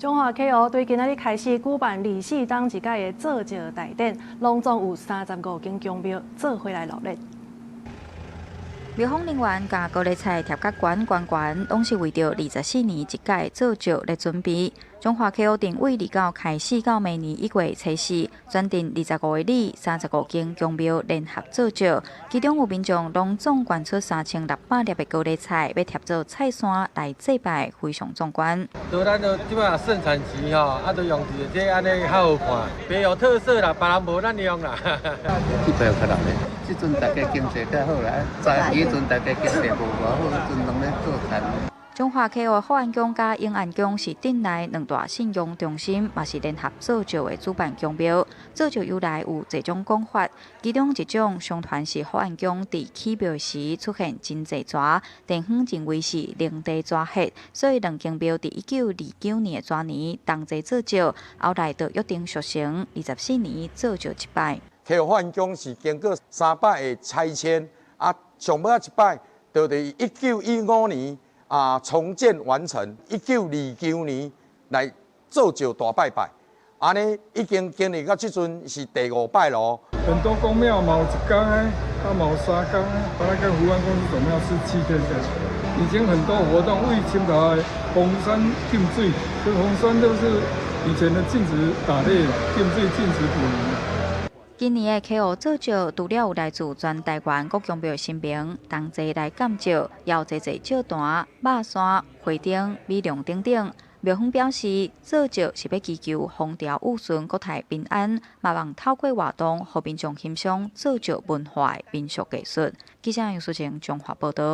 彰化溪湖對今仔日開始舉辦24冬一擺的做醮大典，攏總有35間宮廟做伙來鬧熱。廟方人員共高麗菜疊較懸懸懸，攏是為著24年一屆做醮咧準備。彰化溪湖鎮對29開始到明年1月初4，全鎮25个里35間宮廟聯合做醮，其中有民眾攏總捐出3600粒的高麗菜，欲貼做菜山來祭拜，非常壯觀。對咱都這擺盛產期吼，啊，都用一个這按呢較好看，別有特色啦，別人無咱用啦。這擺有較熱咧，這陣大家經濟較好啦，早期陣大家經濟無偌好，陣攏咧做田。彰化溪湖福安宮佮永安宮是鎮內兩大信仰中心，嘛是聯合做醮的主辦宮廟。做醮由來有濟種講法，其中一種相傳是福安宮佇起廟時出現真濟蛇，地方認為是靈地蛇血，所以兩間廟佇1929年的蛇年同齊做醮，後來就約定俗成，24年做醮一擺。溪湖福安宮是經過三擺的拆遷，啊，上尾仔一擺就佇1915年啊，重建完成，1929年來做醮大拜拜，按呢已經經歷到這陣是第五擺咯。很多宮廟嘛有一工的，啊嘛有三工的，把那個福安宮這總廟是7天的。以前很多活動為清朝的封山禁水，這封山都是以前的禁止打獵、禁水、禁止捕魚。今年的溪湖做醮，除了有來自全台灣各宮廟的神明同齊來監醮，也有濟濟醮壇、肉山、花燈、米龍等等。廟方表示，做醮是欲祈求風調雨順、國泰民安，嘛望透過活動，予民眾欣賞做醮文化的民俗藝術。記者楊淑晴彰化報導。